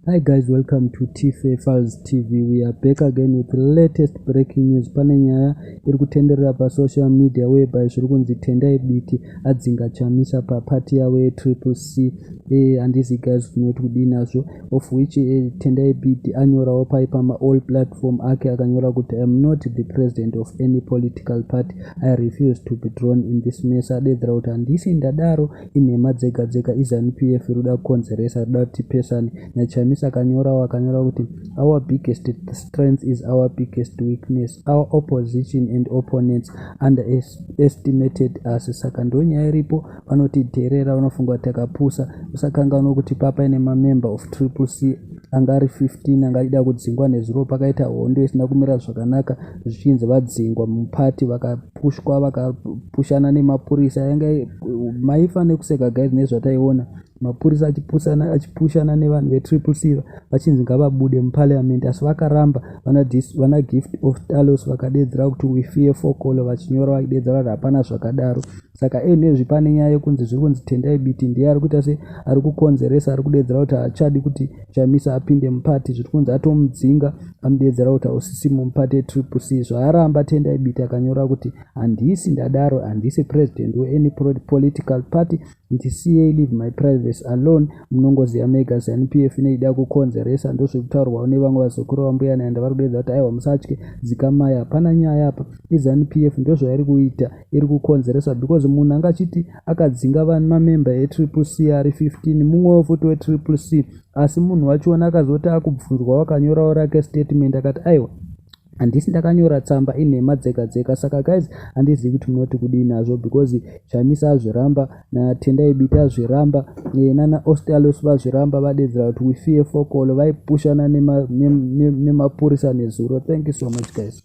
Hi guys, welcome to Tfa Files TV. We are back again with the latest breaking news. Pane nyaya iri kutenderera pasocial media whereby zviri kunzi Tendai Biti adzinga Chamisa paparty yavo yeTriple C. Handizi guys tinoti kudii nazvo, of which Tendai Biti anyorawo pai pama all platform ake, akanyora kuti, "I am not the president of any political party. I refuse to be drawn in this mess." Adedzera kuti handisi ndadaro, inhema dzega dzega, iZANU PF iri kuda kukonzeresa, rida kuti tipesane naChamisa. Akanyorawo, akanyora kuti, "Our biggest strength is our biggest weakness. Our opposition and opponents underestimated us." Saka ndonyaya iripo, vanotidherera, vanofunga kuti takapusa. Usakanganwa kuti papaine mamember of Triple C anga ari 15 anga aida kudzingwa nezuro. Pakaita hondo isina kumira zvakanaka, zvichinzi vadzingwa mupati, vakapushwa, vakapushana nemapurisa. Yanga maifa nekuseka guys nezvataiona, mapurisa achipushana nevanhu veTriple C, vachinzi ngavabude muparliament, asi vakaramba. Vana Gift Ostallos vakadedzera kuti, "We fear fokolo," vachinyora vachidedzera kuti hapana zvakadaro. Saka enezvi pane nyaya yekunzi zviri kunzi Tendai Biti ndiye ari kuita se ari kukonzeresa, ari kudedzera kuti haachadi kuti Chamisa apinde mupati. Zviri kunzi atomudzinga, amudedzera kuti hausisi mumupati yeTriple C. Zvaaramba Tendai Biti, akanyora kuti, "Handisi ndadaro, handisi president weany political party, ndisiyei, leave my privacy alone." Munongoziva mega, ZANU PF inoida kukonzeresa. Ndozvekutaurwawo nevamwe vazukuru vambuya Naenda, vari kudedza kuti aiwa, musatye, dzikamai, hapana nyaya apa, iZANU PF ndozvairi kuita, iri kukonzeresa, because munhu anga achiti akadzinga mamemba eTriple C ari 15, mumwewo futi weTriple C, asi munhu wachona akazoti akubvunzwa, wakanyorawo rake statement, akati aiwa, handisi ndakanyora tsamba, inhema dzega dzega. Saka guys, handizivi kuti munoti kudii nazvo, because Chamisa azviramba, naTendai Biti azviramba, nana Ostallos vazviramba, vadedzera kuti, "We fear fokolo." Vaipushana nemapurisa nezuro. Thank you so much, guys.